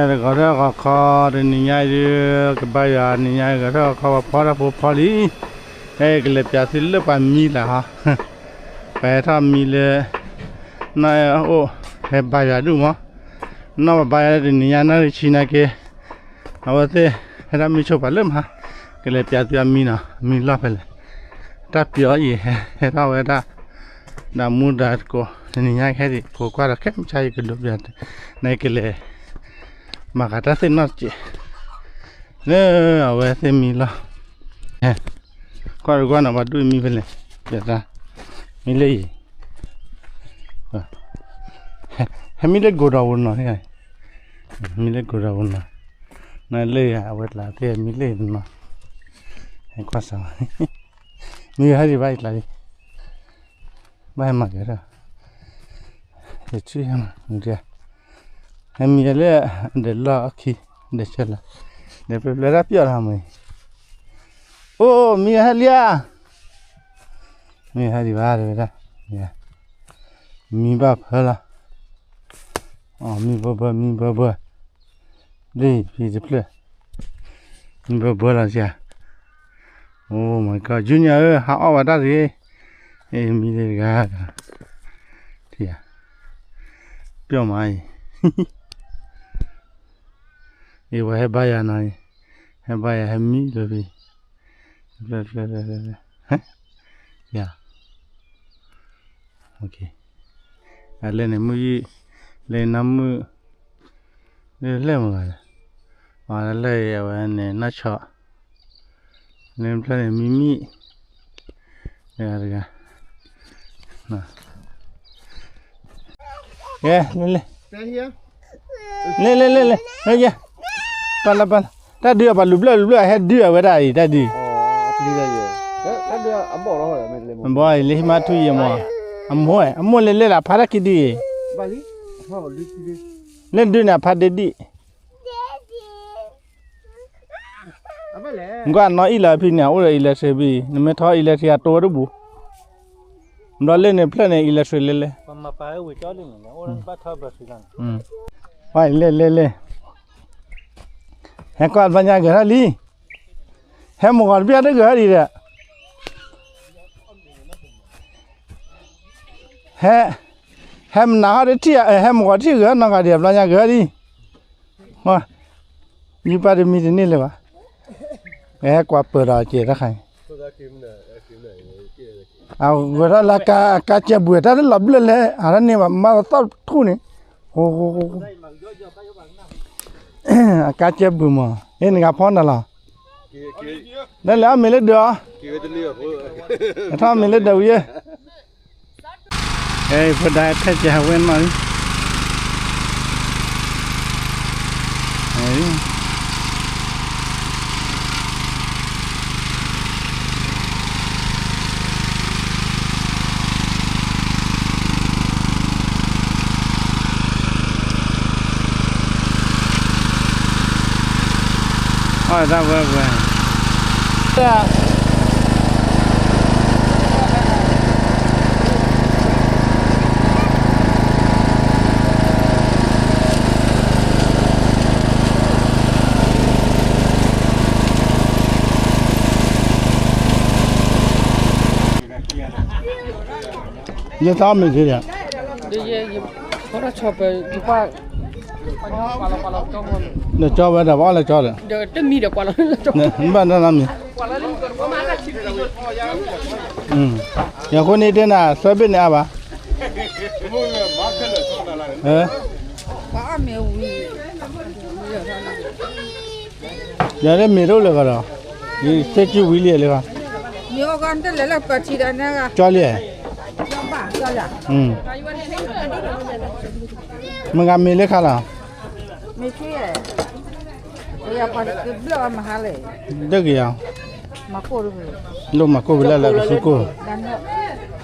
ဂီၤထၢၣ်ဂီၤခီတနံၤညါအံၤဒုး ကဘါယွၤနံၤညါအံၤ ဂီၤထၢၣ်ဂီၤခီပှၤဖီတၢ်ဖိဖီလံ, ဟဲကလဲၤပၠးသုလၢပှၤမံလၢဟီ, ပှၤဟဲထီၣ်မံလၢ နီၢ်အဲၣ်အိၣ် ဟဲဘါယွၤဒူၣ်မး, နီၢ်ပဘါယွၤလၢတနံၤညါနီၢ်ရံဆံနာ်က့, အဝဲသ့ၣ် ဟဲထီၣ်မံဆိပာ်လၢမး, ကလဲၤပၠးသုအမံနီၤ မံလီၢ်ဖဲလဲၣ်, တၢ်ပျီအံၤ ဟဲထီၣ်ဝဲဒၣ် ဒီးမူဒါတကိး တနံၤညါခဲအံၤ ဖိခွါဒီးခဲမုၢ်ဆါအံၤကဒိးပျး နကလဲၤ မၤဃးတၢ်သ့ၣ်နီၣ်တစဲး လၢအဝဲသ့ၣ်မံလီၢ်, ကွၢ်တကွၢ်နီၤ ပှၤဒူၣ်အံၤမံဖဲလဲၣ်, ပျးတၢ် မံလၢအံၤ, ဟဲမံလၢကိးဒီးပူၤနီၤ, မံလၢကိးဒီးပူၤနီၤ, နလၢအဝဲကျါသ့ၣ်မံလၢအံၤနီၤ, ဟဲကွၢ်စး မံဟဲဒံးဘၣ်အံၤကျါလံ ဘၣ်ဟဲမၤက့ၤထီၣ်, ယဆံၣ်ဟဲမၤဒံး, ဟဲမံလၢ ဒဲးလီၢ်အခံ, ဒဲးဆၢလီၤ, ဒဲးပျၢၤပျၢၤတၢ်ပျီၢ်လီၤမ့ၢ်, အိၣ် မံဟဲလံဧါ, မံဟဲဒံးဘၣ်တဝဲဒၣ်, မံဘၣ်ဖၢလီၤ, မံဘၢဘၢ မံဘၢဘၢ, လံဖံတဖျၢၣ်, မံဘၢဘၢလီၤစ့ၢ်, အိၣ် my god Junior ဧၢ ဟးအီၣ်ဝဲတၢ်တဂ့ၤ, အ့ မံလၢတဂၤ, ထံၣ်ဧါ, ပျီၢ်မးအံၤ, အ့ ပှၤဟဲဘါယွၤနီၤ, ဟဲဘါယွၤဟဲမံလၢဖံ, တဖျၢၣ်တဖျၢၣ်, ယၤ အလဲၣ်န့ၣ် မုၢ်ယံၢ်, လဲၤနါမုၢ်, လၢလဲၣ်မဂၤလဲၣ်, အလဲၣ်အံၤအဝဲန့ၣ် နီၢ်ဆီ, လၢဖျၢၣ်န့ၣ် မံမံၣ်, တဂၤတဂၤ, ကဲ လဲၤလဲၤ, လဲၤလဲၤလဲၤလဲၤ, ပၢ်လၢပၢ်လၢ, တၢ်ဒုးအပှၤလူၤဘျၢၣ်လူၤဘျၢၣ် ဟဲဒုးအဝဲဒၣ်အံၤ တၢ်ဒုး ဘီအံၤလၢဟံးမါထူယံၤမး, အမိၢ်, အမိၢ်လဲၤလဲၤလၢအဖါတၢ်ခံဒုအံၤ, လၢဒုန့ၣ်အဖါဒ့ဒံၣ်, ကွၢ်နီၢ်အံၣ်လီၤဖံန့ၣ် အိၣ်ဒီး electric ဘံၣ်, နမ့ၢ်ထီ electric အတိဝဲတဘူၣ်, ဘျီလၢန့ၣ်ဖျၢၣ်န့ၣ် electric လဲၤလဲၤ, လဲၤလဲၤလဲၤ, ဟဲကွၢ်ဘျီညါဂဲၤထီၣ်လံ, ဟဲမုၢ်ဂီၤတဘ့ၣ်တဂ့ၤဟဲဒံးဒီး ဟဲ, ဟဲမနၤဟီၣ်တထံၣ်, ဟဲမုၢ်ဂီၤတထံၣ်ဂ့ၤနီၢ်ဂၤဒံး ဘျီညါဂ့ၤဟဲဒံး, ယပၢ်တမံတန့ၢ်လၢၤဘၣ်, ဟဲကွၢ်ပၢၢ်ဒီးကဲတၢ်ခါအံၤ, အဂဲၤထီၣ်လၢအကါကဲဘှံး တၢ်တလီၤဘျၢၣ်လဲၣ် အတၢ်န့ၢ်ဘၣ်မၤသီၣ်ထူၣ်န့ၣ်, အကါကဲဘှံးမး, အ့ၣ် နကဖီနၤလီၤ, လၢလဲၤအီၣ်မ့ၤလၢဒၢးအီၤ, အထီၣ်မ့ၤလၢဒၢးဝံၤယဲ, အဲ ဖိဒါ ထဲကဲဟးဝဲနီၢ်လံ အီၣ်တၢ်ဝဲဝဲ ယသးမ့ၢ်သ့ဒီး ဒီးကၠီဝဲဒၣ် ပအီၣ်လၢကၠီဒီး တမံၤဒီးကွၢ်လီၤ ဘၣ်နီၢ်နီၢ်မံၤ ယဃိန့ၣ်တဲနၤ သၢဘ့ၣ်န့ၣ်အါဘၣ် ယၤလၢမ့ၢ်တအိၣ်လၢၤကဒီး ယစ့ၢ်ကီးဝံၤလံလၢၤ ကၠီလံ မ့ၢ်ဂ့ၤမ့ၢ်လၢခါလီၤ တကယၤ လိၣ်မၤကိၢ်ဝံၤလၢ်လၢကသူကိၢ်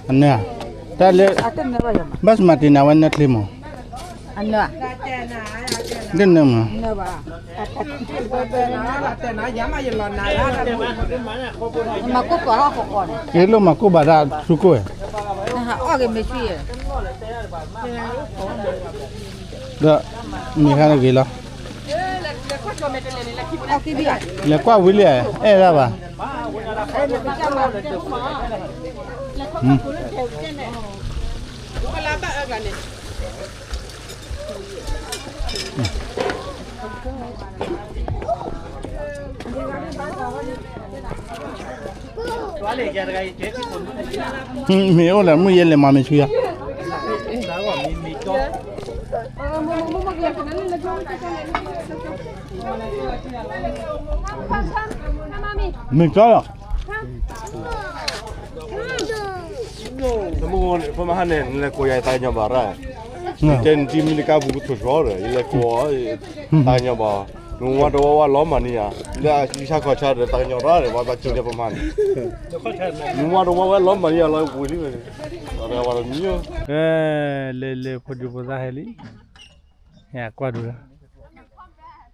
အနၢၤ တၢ်လၢ ဘၣ်စမၤတ့ၢ်နၤဝဲနၢ်ချ့မး ဒ်နၢၤမး က့ၤလိၣ်မၤကိၢ်ဘၣ်တၢ်သူကိၢ် ဒီးမ့ၢ်ခါတဂ့ၤလီၤ လဲၤကွၢ်ဝံၤလံ, အဲၣ်ဒၣ်ဘၣ်. မ့ၢ်အိၣ်လၢမုၢ်ယဲလဲၤမၤမ့ၢ်ဆူယၤ, မ့ၢ်ကီလီၤ. နမ့ၢ်ဖိမဟါန့ၣ် နလဲၤကိးယၤတၢ်ကညီၤဘၣ်ရၣ်, တဲနထံမံၤတကါပူၤကထိၣ်ဆှီဒီး ယလဲၤကိးတၢ်ကညီၤဘၣ်, နဝါတဝါဝဲလီၤမၢ်န့ၢ်ယၤ, လၢအဆံဆါခီၣ်ဆါဒီးတၢ်ကညီၤရၣ်ဒီး ဝဲဘၣ်စံးလၢဖိမဟါန့ၣ်, နဝါတဝါဝဲလီၤမၢ်န့ၢ်ယၤလီၤဝံၤလံဝဲ, ဝဲတမံၤ, လဲၤလဲၤဖိဒံဖိသၣ်ဟဲလံ, ဟဲကွၢ်ဒိၣ်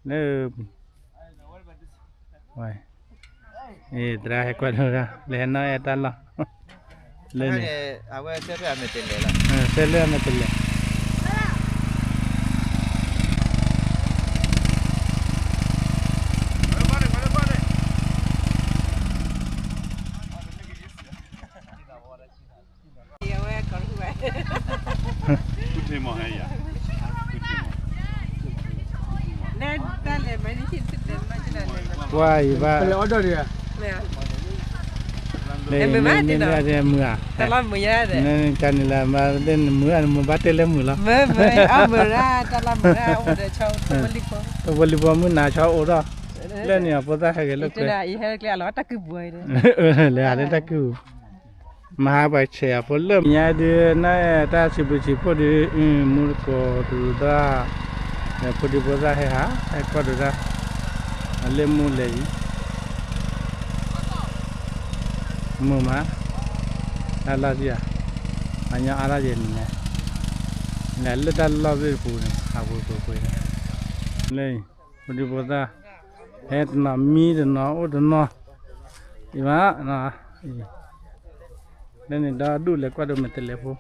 လၢ လၢ သရၣ်ဟဲကွၢ်ဒိၣ်ဒၣ် လဲၤဟဲနီၣ်အဲၣ်တၢ်လီၢ် လၢန့ၣ် ဆဲးလၢအမဲာ်တဲးလဲးလီၤ ဆဲးလၢအမဲာ်တဲးလဲး ကွၢ်အံၤဘၣ် မုာ်ဧါ, နကန့ၣ်လၢမၤသ့ၣ်နမုာ်ဧါ, မုာ်ဧါ, တၢ်လၢမုာ်ဧါ, တၢ်လၢမုာ်ဧါ, တဝဲလံၤပှၤမုၢ်နၤဆီအိၣ်ဒီး, လၢန့ၣ်အဖိသၣ်ဟဲဂ့ၤလၢကွဲ, လဲၤဟးလၢတၢ်ကုၢ်ပူၤအံၤဒီး မဟါပှၤဆဲးအဖိလၢညါဒုး နတၢ်စံးဘျုးစံးဖှိၣ်ဒုး မူတကိးတရူးသၣ်, ဖိဒံဖိသၣ်ဟဲဟး ဟဲကွၢ်ဒိးတၢ်, အလၢမူလဲၤအံၤ, မုာ်မး, တၢ်လီၢ်ဒံးဧါ, အညီအါထီၣ်ယဲၢ်နံၤညါ, လဲၤလၢတၢ်လီၢ်ဘ့ၣ်တပူၤန့ၣ် ဟးပှဲၤပှဲၤပှဲၤ, လၢ ဖိဒံဖိသၣ်, ဟဲတနီၤမံတနီၤအိၣ်တနီၤ, အံၤမး, လၢန့ၣ်ဒီဒူၣ်လဲၤကွၢ်ဒိးမဲာ်တဲးလဲးဖိ,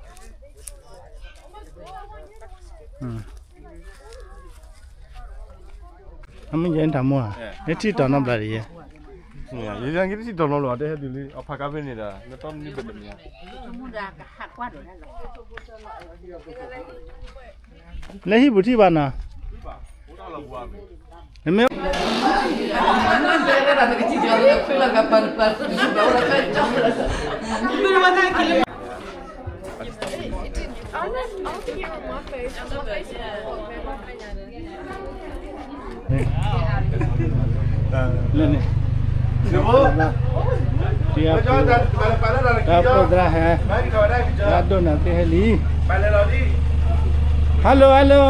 အမ့ၢ်ယဲထးမိၢ်ဧါ, ယထံၣ်တီၤနီတဘျီဒီးယဲ, ယထံၣ်တီၤနီတဘျီ တဟဲတုၤလံ အဖးကါဖဲန့ၣ်ဒီး နတီၢ်နံၣ်ဘၣ်တမံၤ လၢဟံၣ်ပူၤထံၣ်ဘၣ်နီၤ, နမ့ၢ် လၢန့ၣ်, တၢ်ဖိသရၣ်ဟဲ, တၢ်ဒိၣ်နၤသ့ၣ်ဟဲလံ, hello hello,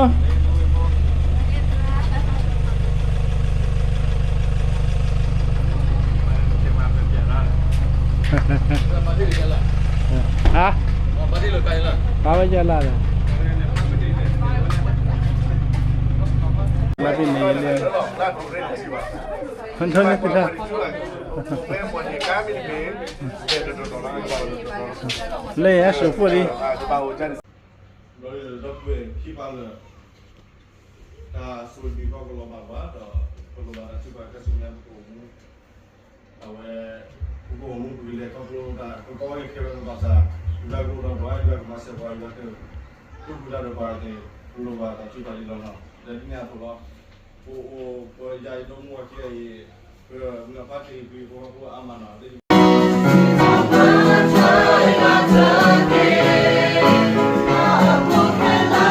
ဟါ, ပာ်ဝဲယလၢ်ဒီး, ဘၣ်သ့ၣ်န့ၣ်လၢ ဖုန်းထိန်းနဲ့ ဖုန်းထိန်း, လၢယဟဲစိာ်ဖှိၣ်လံ, ဒီးဒီပုၢ်ဝဲၢ်ခံပာ်လၢ တၢ်ဆိၣ်ဂ့ၤကီၢ်ကလီၤဘၣ်ပှၤဒီး ကလီၤဘၣ်တၢ်ထုကဖၣ်ကစၢ်ယွၤပကအိၣ်မူ, အဝဲ ပကအိၣ်မူပကလဲၤခီဖျိတၢ်ကကီဝဲခဲလၢာ်ဘၣ်ဆၣ် ယွၤကအိၣ်ဒီးပှၤ ယွၤကမၤစၢၤပှၤ ယွၤက သူၣ်ဖှံသးဒီးပှၤသ့ၣ် ကလီၤဘၣ်တၢ်ထုကဖၣ်လီၤနီၤ လၢတနံၣ်အသိးလီၤ. ပအိၣ်ပယၤအံၤ ဒီမါဝၤခံဂၤအံၤ ပမုၢ်အဖါတ့ၢ်ကွံာ် ပဟီၣ်ဖိအါမးနီၤ လၢ နဘျုးနဖှိၣ်ဒိၣ်မးလီၤ. တဂီၤညါအံၤ မုၢ်အဖံလၢအသီတဂီၤ ဟဲတုၤအိၣ်ပှၤ လၢကစံးထီၣ်ပတြၢၤမၤလၤ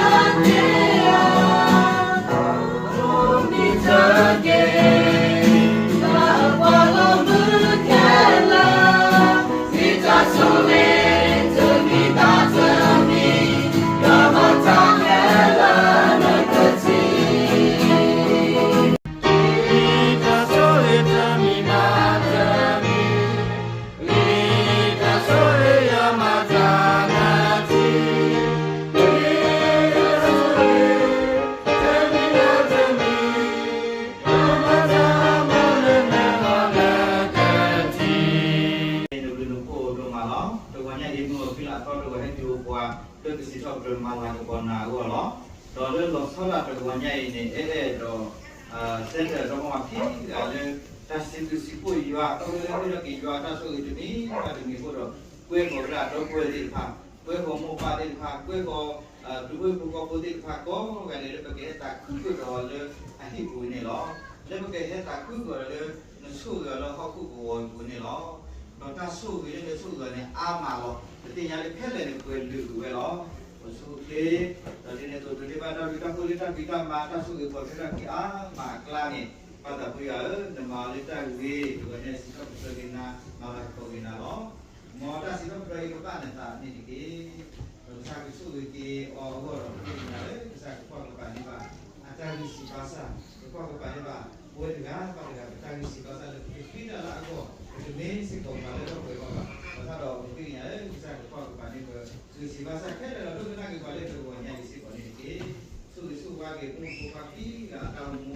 ကပီၤနၤအဂီၢ်လီၤ. ဒီးလၢလီၤဆီဒၣ်တဂီၤညါအံၤန့ၣ် အဲၣ်အဲၣ်ဒီး စဲထၢၣ်ဒီမါဝၤခံဂၤလၢ တၢ်စံးဘျုးစံးဖှိၣ်ယွၤ အဃိလၢမ့ၢ်ထီၣ်က့ၤယွၤတၢ်ဆိၣ်ဂ့ၤတမံၤဘၣ်တမံၤအဃိဒီး ကွဲဃီၤဝဲဒၣ်ဒီပုၢ်ဝဲၢ်သ့ၣ်တဖၣ်, ကွဲဃီၤမိၢ်ပၢ်သ့ၣ်တဖၣ်, ကွဲဃီၤ ဒူဖိဖိကီၢ်ဖိသ့ၣ်တဖၣ်ကိးဂၤဒဲးလၢပကဟဲသးခုကဒီးလၢအဟံၣ်ပူၤန့ၣ်လီၤ. လၢပကဟဲသးခုကဒီးလၢ နဆိၣ်ဂ့ၤအီၤလၢဟီၣ်ခိၣ်ကဝီၤအံၤပူၤန့ၣ်လီၤ. ဒီးတၢ်ဆိၣ်ဂ့ၤလၢနဆိၣ်ဂ့ၤအီၤန့ၣ်အါမးလီၤ. ပသ့ၣ်ညါလၢခဲလၢာ်န့ၣ်ပှဲၤလုာ်ကွံာ်ဝဲလီၤ. အိၣ်ဆူၣ်အိၣ်ချ့, ဒီးဒ်န့ၣ်အသိးဒိးန့ၢ်ဘၣ်တၢ်ဘျုးတၢ်ဖှိၣ်လၢတၢ်ဖံးတၢ်မၤ တၢ်ဆိၣ်ဂ့ၤပှၤဖဲတၢ်ဖံးအါမးအကျါန့ၣ် ပၢ်သးပှၢ်ယွၤဧၢ, နမၤအီၤလၢတၢ်ဂ့ၤ, ဒီးနစံးထီၣ်ပတြၢၤက့ၤနၤ, မၤလၤကပီၤက့ၤနၤလီၤ. မ်တၢ်စံးထီၣ်ပတြၢၤအံၤကဘၣ်နသးန့ၣ်တက့ၢ်. ဒီးကစၢ်ကဆိၣ်ဂ့ၤက့ၤအီၤအဂီၢ်ဒီး ပသ့ၣ်ညါလၢကစၢ်ကကွၢ်ကပၤန့ၢ်ဘၣ် အတၢ်ဂံၢ်စၢ်ဘါစၢ်, ကကွၢ်ကပၤန့ၢ်ဘၣ် ပဝဲတဂၤဘၣ်တဂၤ ပတၢ်ဂံၢ်စၢ်ဘါစၢ်လၢပကဃ့တၢ်လၢအဂီၢ်, ပတမ့ၢ်စ့ၢ်ကီးပှၤလၢထီၣ်ပှဲၤဘၣ်ဘၣ်. ဒီးဖးဒီးပသ့ၣ်ညါလၢကစၢ်ကကွၢ်ကပၤန့ၢ်ပှၤ ဂံၢ်စၢ်ဘါစၢ်ခဲလၢာ်ဒီး ဒိကနၣ်က့ၤပှၤလၢတဂီၤညါအံၤစ့ၢ်ကီးန့ၣ်တက့ၢ်. ဆိၣ်ဂ့ၤဆိၣ်ဝါက့ၤဖိမုၣ်ဖိခွါခံဂၤအတၢ်အိၣ်မူ,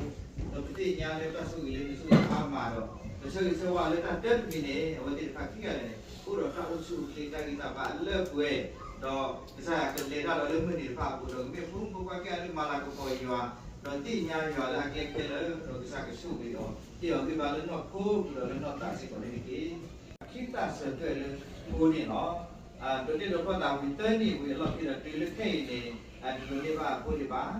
ဒီးပသ့ၣ်ညါလၢတၢ်ဆိၣ်ဂ့ၤလၢနဆိၣ်ဂ့ၤအါမးဒီး ပဆၢဂ့ၤဆၢဝါလၢတၢ်တၢတမံၤန့ၣ် အဝဲသ့ၣ်တဖၣ်ခံဂၤလၢာ်န့ၣ် အိၣ်ဒီးတၢ်အိၣ်ဆူၣ်အိၣ်ချ့တၢ်ဂံၢ်တၢ်ဘါအလၢအပှဲၤ, ဒီးကစၢ်ကလဲၤတၢ်ဒီးလၢမုၢ်နံၤတဖၣ်အပူၤဒီး ကမ့ၢ်ဖိမုၣ်ဖိခွါခံဂၤလၢမၤလၤကပီၤယွၤ, ဒီးသ့ၣ်ညါယွၤလၢအကျဲခဲလၢာ်, ဒီးကစၢ်ကဆိၣ်ဂ့ၤအီၤ, ဟ့ၣ်အီၤဂံၢ်ဘါလၢနီၢ်ခိပူၤဒီးလၢနီၢ်သးစ့ၢ်ကီးန့ၣ်တက့ၢ်. ခံသၣ်စၢၤသွဲၣ်လၢဖိန့ၣ်လီၤ. ဒိးန့ၢ်ဒိးဖျီသးဝံၤသၢနံၣ်ဝံၤအလီၢ်ခံဒီးတုၤလၢခဲအံၤန့ၣ် တ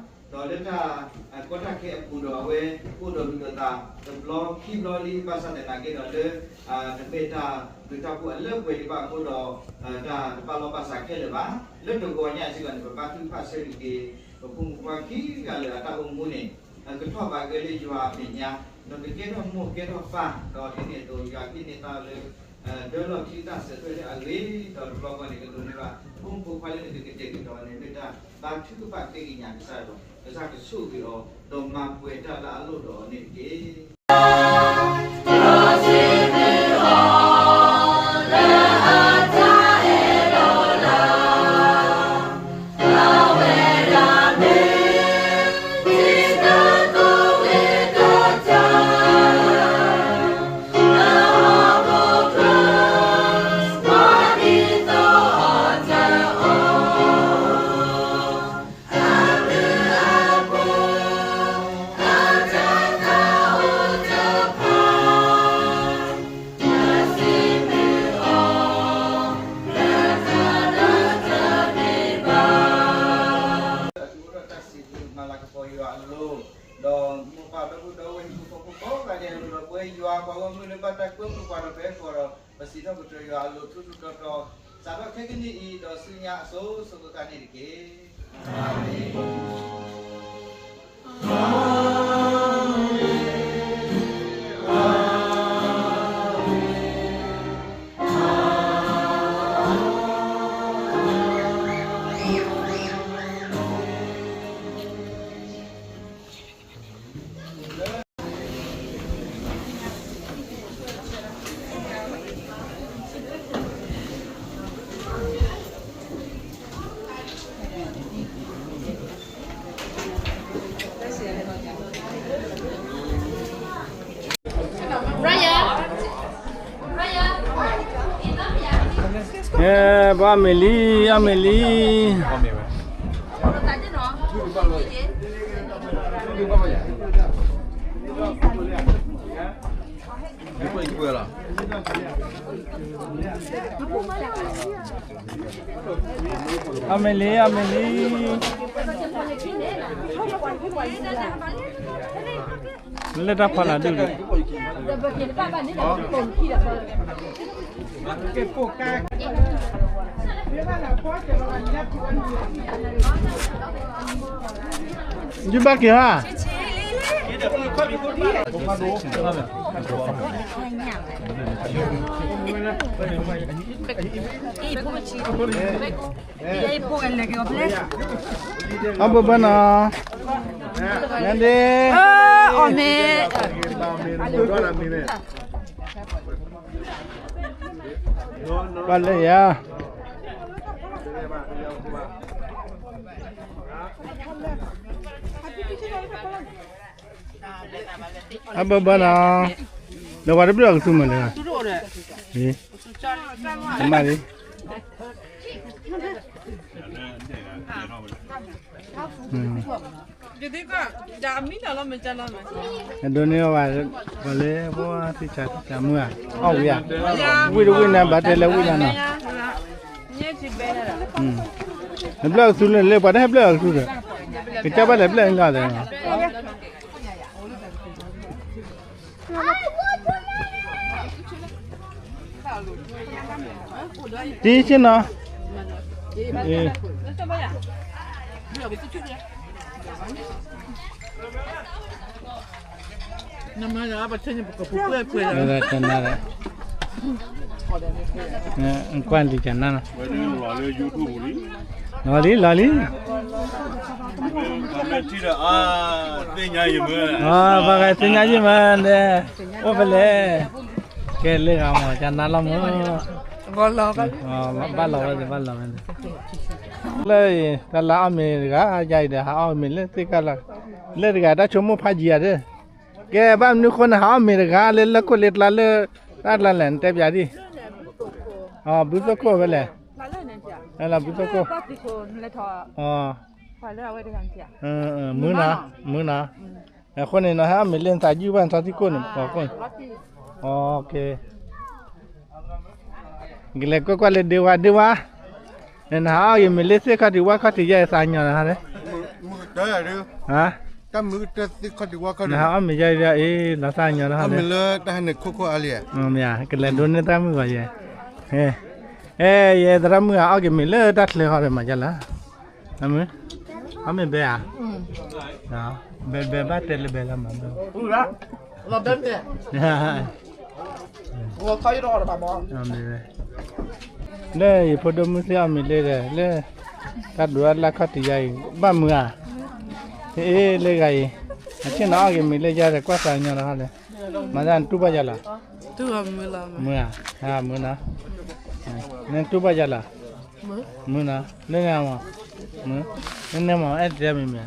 ဒိးန့ၢ်ဘၣ်အဖိဒံးဘၣ်. ဒီးလၢတၢ်ကီတၢ်ခဲအပူၤဒီးအဝဲအိၣ်ဒီးဒုၣ်ဒီးသးတဘျီခံဘျီလံ ဘၣ်ဆၣ်သနာ်က့ဒီးလၢ တမ့ၢ်တၢ်ဘျုးတၢ်ဖှိၣ်အလၢအပှဲၤဒံးဘၣ်အဃိဒီး တၢ်တဘၣ်လီၢ်ဘၣ်စးခဲလၢာ်ဘၣ်. လၢတဂီၤညါစ့ၢ်ကီးန့ၣ် ပဘါထုကဖၣ်ဆၢဒၣ်က့ၤ ပဖိမုၣ်ဖိခွါခံဂၤလၢာ်အတၢ်အိၣ်မူန့ၣ် ကထီၣ်ဘးဂဲၤလၢယွၤအမဲာ်ညါ, ဒီးကကဲထီၣ်မိၢ်ကဲထီၣ်ပၢ်, ဒီးဒ်န့ၣ်အသိးယွၤဟ့ၣ်န့ၢ်တၢ်လၢ ဒၢလီၢ်ခံသၣ်စၢၤသွဲၣ်လၢအဂ့ၤ, ဒီးတဘျီဃီန့ၣ် ကဒိးန့ၢ်ဘၣ် ဖိမုၣ်ဖိခွါလၢနကကတဲာ်ကတီၤန့ၣ် မ့ၢ်တၢ်ဘါထုကဖၣ်ဃ့ကညးကစၢ်ဒီး ကစၢ်ကဆိၣ်ဂ့ၤအီၤ ဒီးမၤပှဲၤတၢ်လၢအလိၣ်ဒီးအီၤန့ၣ်တက့ၢ်. တၢ်စံးဘျုးမၤလၤကပီၤယွၤအလိၤ, ဒီးမိၢ်ပၢ်ဒီပုၢ်ဒီဝဲၢ်ဟံၣ်ဖိဃီဖိကိးဂၤဒဲးအလိၤဒီး ပဝဲယွၤပှၤဂီၢ်မုၢ်လၢဘၣ်တၢ်ကွဲမုာ်ပှၤဒီးပဟဲဃီၤဒီး ပစံးထီၣ်ပတြၢၤယွၤအလိၤထူထူတီတီ စးထီၣ်ခဲကနံၣ်အံၤဒီးဆူညါအစိၤစိၤဃၣ်ဃၣ်န့ၣ်တက့ၢ်. အၤမ့ၣ်. အဲ ပှၤအမ့ၢ်လံ, အမ့ၢ်လံ. အမ့ၢ်လံ, အမ့ၢ်လံ. လၢတၢ်ဖီလာ်ဒုးဒီး ယဘၣ်က့ၤဧါ. အဘၣ်ဘၣ်နီၤ, နဒ့, အီၣ်မ့ၢ်, ဘၣ်လၢယၤ. အဘၣ်ဘၣ်နီၤ, ဒီးပှၤတဘျုးအကသူမုာ်လၢၤ, မ့ၢ်လံ. ဒိးန့ၢ်အီၤဘၣ် ပှၤလၢပှၤသံၣ်ဆါသံၣ်ဆါမုၢ်ဧါ, အီၣ်ဝံၤဧါ, ဝံၣ်တဝံၣ်န့ၣ် ဘၣ်တဲလၢဝံၣ်လီၤနီၤ, နဘျၢၣ်ကသူလၢလၢ ပှၤတဟဲဘျၢၣ်အီၤကသူဒီး, ကစၢ်ဘၣ်လဲၤဘျၢၣ်န့ၣ်လီၤသဲနီၤ. တံဆ့ၣ်နီၤ, နမၤလၢပဆဲညါပကပူၤပှဲၤပှဲၤလီၤ, နကွၢ်လံကနၣ်နီၤ, လီၤလံ လီၤလံ, ပှၤဂၤသ့ၣ်ညါယမၢ, အိၣ်ဖဲလဲၣ်, ကဲလၢဂၤမ့ၢ် ကနၣ်လီၤမၢ်, ဘၣ်လီၤဝဲ ဘၣ်လီၤဝဲန့ၣ်, လၢအံၤ တၢ်လၢအီၣ်မ့ၤတဂၤ ယၤအံၤဒီး ဟးအီၣ်မ့ၤလၢသ့ၣ်ခါလီၤ, လၢတဂၤတၢ်ဆိကမိၣ်ဖးယံၤဧါဒၢ, ကဲဘၣ်မနုၤဃိန့ၣ် ဟးအီၣ်မ့ၤတဂၤလၢလၢၢ်ခိၣ်လ့ကျါလၢ တၢ်ကျါလဲၣ် နတဲပၠးဒံး, ဘုသိၣ်ခိၣ်ဝဲလဲၣ်, ဘုသိၣ်ခိၣ်, မုၢ်နီၤ, မုၢ်နီၤ, အဃိန့ၣ် နဟဲအီၣ်မ့ၤလၢနသးယုၢ်ဘၣ်နထီၣ်ထံခိၣ်န့ၣ် ပှၤခိၣ်န့ၣ်, ကလဲၤကွၢ်ကွၢ်လၢဒ့ဝါ ဒ့ဝါ, နဟးအီၣ်က့ၤမ့ၤလၢသ့ၣ်ခီၣ်ထံးဝၣ်ခီၣ်ထံးယဲၢ်သးညီနၤ, နဟးအီၣ်မ့ၤယဲၢ်အံၤ လီၤသးညီနၤ, မ့ၢ်ဧါ ကလဲၤဒိးန့ၢ်တၢ်မုၢ်ဂီၤယဲၢ်, အဲ ယဲသရၣ်မုၣ်ဂၤ အီၣ်က့ၤမ့ၤလၢတၢ်ချၢဃီဒီးမၤဒ်လဲၣ်, အမ့ၢ်ဘဲဧါ, ဘဲဘဲဘၣ်တဲလၢဘဲလီၤမး, လၢယဖိဒိၣ်မုၣ်သ့ၣ်အီၣ်မ့ၤလၢဒီး လၢတၢ်ဒိးအလၢ်ခီၣ်ထံးယါအံၤ ဘၣ်မုာ်ဧါ, အ့ လၢဂၤအံၤ အဆ့ၣ်နီၤအီၣ်က့ၤမ့ၤလၢယါဒီး ကွၢ်သးညီဒီးဟီလဲၣ်, မၤတၢ်နတူၢ်ဘၣ်ယၤလီၤ, မုာ်ဧါ, မုာ်နီၤ, နတူၢ်ဘၣ်ယၤလီၤ, မုာ်နီၤ, လၢန့ၣ်မး, လၢန့ၣ်မး အဲၣ်တဲမ့ၢ်မ့ၢ်,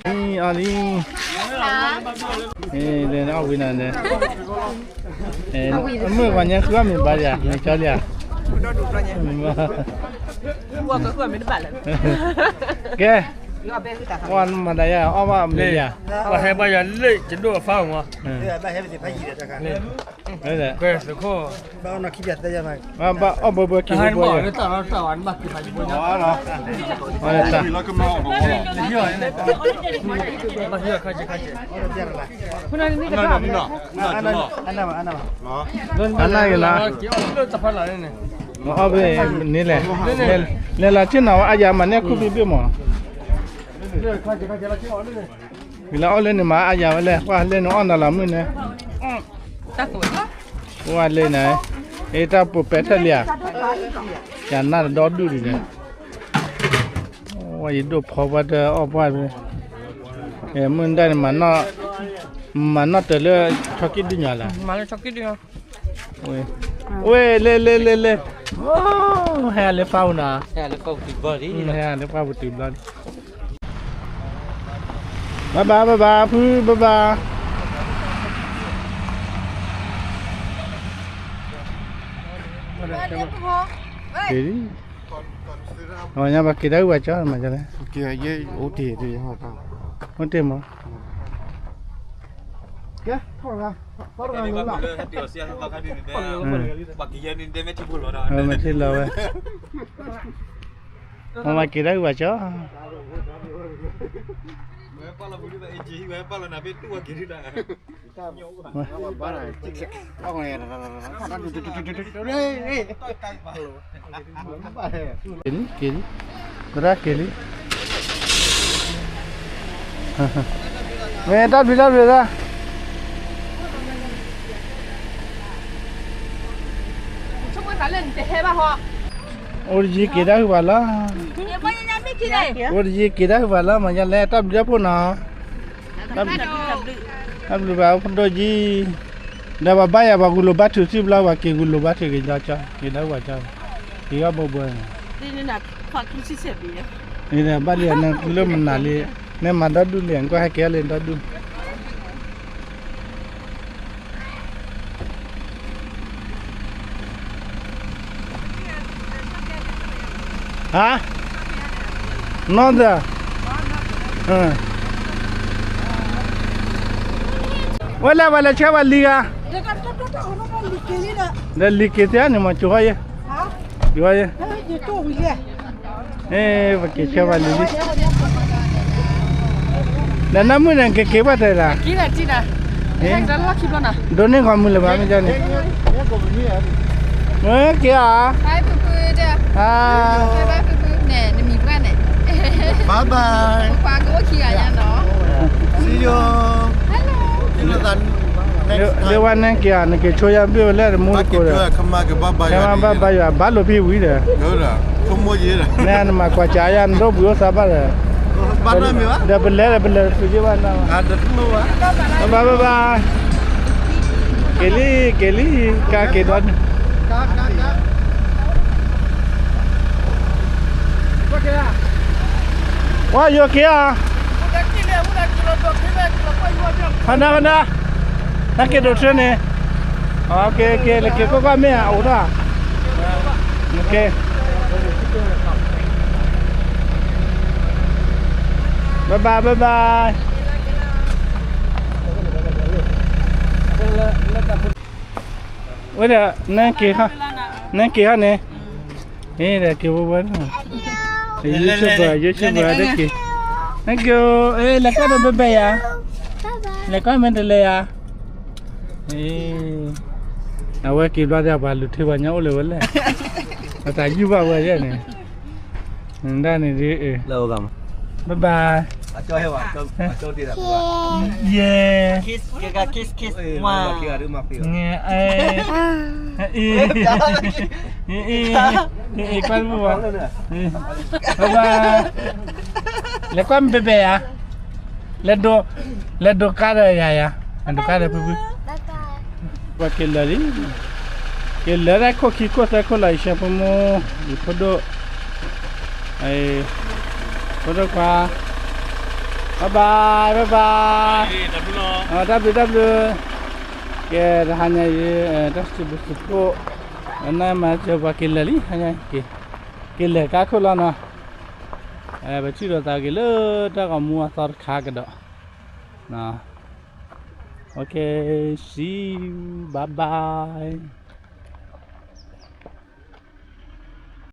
အီၣ်လံ, အဝံၤနၤ, မုၢ်ပှၤညါဃုအီၣ်မ့ၤဘၣ်ယၤ မ့ၢ်ကၠီလံဧါ, ကဲ, ပှၤမၤဒၣ်ယၤအီၣ်ဘၣ်မ့ၤယၤ, ပှၤဟဲဘၣ်ယၤလၢယဒိၣ်အဖးမး, ဘၣ်အီၣ်ဘၣ်ဘၣ်က့ၤဘၣ်, အနၢ်က့ၤလီၤ, အီၣ်ဘၣ်န့ၣ်လဲၣ်, လဲၤလီၤဆ့ၣ်နီၤဝဲအယၤမၤန့ၢ်ခူၣ်ဘ့ၣ်ဘ့ၣ်မး, ဝံၤလၢအီၣ်လၢန့ၣ်မၤအယၤဝဲလဲၣ်, ပှၤလၢန့ၣ်အီၣ်နၤလီၤမုၢ်န့ၣ်, ပှၤလၢန့ၣ်, အ့တၢ်ပိာ်ပဲာ်ထီၣ်လံဧါ, ယနၢ်တဒီဒူၣ်ဒံးန့ၣ်, ဝဲယဒိၣ်ဖီပှၢ်တအီၣ်ပှၢ်, မုၢ်ဒၣ်န့ၣ် မၤနီၣ်တၢ်လၢ ဆီကံၣ်ဒုၣ်ညါလၢ, ဝဲ လဲၤ လဲၤ လဲၤ လဲၤ, ဟဲလၢဖးပူၤနီၤ, ဟဲလၢဖးပူၤတုၤဘျီလံ, ဘၣ်ဘၣ် ဘၣ်ဘၣ် ဖု ဘၣ်ဘၣ်, က့ၤလံ, အဝဲညါပှၤက့ၤတၢ်အုၣ်ပှၤကၠီမးလဲၣ်, အိၣ်တ့ၢ်မး, ကဲ, မ့ၢ်ထံၣ်လီၤဝဲ, မ့ၢ်က့ၤတၢ်အုၣ်ပှၤကၠီ, က့ၤလံ က့ၤလံ, သရၣ်က့ၤလံ, မ့ၢ်တၢ်ဘျုးတၢ်ဘျုးသရၣ်, အိၣ်တယံၤက့ၤတၢ်ဟုၣ်ပှၤလီၤ, အိၣ်တယံၤက့ၤတၢ်ဟုၣ်ပှၤလီၤ မၤယလဲၣ် တၢ်ဘျုးတၢ်ဖှိၣ်နီၤ, တၢ်ဘျုးဘၣ် အိၣ်ဖှိၣ်ဒိၣ်ယံၤ, ဒီးပှၤဘါယၤပှၤဂုာ်လိာ်ဘါထုးသံဘျီ ပှၤက့ၤဂုာ်လိာ်ဘါထုးက့ၤဒီးကၠီ က့ၤတၢ်ဟုၣ်ပှၤကၠီ, က့ၤဂီၢ်ဘိဘိန့ၣ်, ဘၣ်လံနလၢမနုၤလံ, နမၤဒီဒူၣ်လံ နကွၢ်ဟဲက့ၤအီၤလၢနဒီဒူၣ် ဟါ, နီၢ်သၢ, ဝဲလဲၣ် ပှၤလဲၤဆှၢပှၤလံၤဂၤ, ဒီးလံၤက့ၤသ့န့ၣ်မ့ၢ် ကၠိၤဃီယဲ, ကၠိၤဃီယဲ, ပက့ၤဆှၢပှၤလံၤလံ, ဒီးနၢ်မုၣ်န့ၣ် ကက့ၤဘၣ်တဲဒၣ်, ဒိးန့ၢ်ဂီၤမုၢ်လၢၤဘၣ် မ့ၢ်ဒ်န့ၣ်, မ့ၢ်က့ၤဧါ, နမံၤပှၢ်န့ၣ်, ပှၤကအိၣ်ခံဂၤညါနီၤ, ဒ်ဝဲန့ၣ်က့ၤဧါ, နက့ၤဆိယၤဘ့ၣ်ဝဲလဲၣ် တမူတကိးဒီး, ကမၤဘၣ်ဘါယွၤ ဘၣ်လိာ်ဖံဝံၤဒီး, နမၤကွၢ်ကၠးယၤ နဒိၣ်ဘှံးအိၣ်သးဘၣ်ဒီး, ဒီးပလဲၤဒီး ပလဲၤတဖုက့ဘၣ်နၤ, ဘၣ်ဘၣ်ဘၣ်, က့ၤလံ က့ၤလံ, ကါက့ၤဒီး ဝါယိၤက့ၤဧါ, ဖးနါဖးနါ, နက့ၤဒိးထၢန့ၣ်, လဲၤက့ၤကွၢ်ကွၢ်မ့ၢ်ဧါ အိၣ်ထီၣ်, ဘၣ်ဘၣ်ဘၣ်ဘၣ်. ဝဲဒၣ် နက့ၤဟီ, နက့ၤဟီန့ၣ်, အ့ဒီးက့ၤဝဲဝဲ, ယုၢ်ဆူၣ်ဘၣ် ယုၢ်ဆူၣ်ဘၣ်ဒၣ်က့ၤ, နက့ၤ, အ့ လဲၤကွၢ်ဒီးဘဲဘဲယၤ, လဲၤကွၢ်မ့ၢ်တလဲၤယၤ, အ့ အဝဲက့ၤဘျီဒီး ပှၤလူၤထံပှၤကညီအိၣ်လၢၤဝဲလဲၣ်, အတၢ်ယုၢ်ဘၣ်ဝဲယဲန့ၣ် ဒၣ်န့ၣ်ဒ်, ဘၣ်ဘၣ်, ယဲ, အ့, အ့, ကွၢ်တဘၣ်, ဘၣ်ဘၣ်, လဲၤကွၢ်မ့ၢ်ဘဲဘဲယၤ, လဲၤဒိး, လဲၤဒိးကါဒီးယၤယၤ, လဲၤဒိးကါဒီးဖုဖု ပှၤက့ၤလၢာ်လံ, က့ၤလၢာ်တၢ်ခိၣ်ခံခိၣ်သၢခိၣ်လီၤ ယဆၢဖိမိၢ်, ယဖိဒိၣ်, ဖိဒိၣ်ခွါ, bye bye, bye bye, တၢ်ဘျုးတၢ်ဘျုး, ကဲ တဟါညါအံၤ တၢ်စံးဘျုးစံးဖှိၣ်, နမၤစၢၤပှၤက့ၤလၢာ်လံ, ဟါညါ က့ၤလၢာ်ကါခိၣ်လီၤနီၤ, ပထံၣ်လိာ်သးက့ၤလၢတၢ်ဂီၤမူအသီတခါကဒီး, okay, see you, bye bye.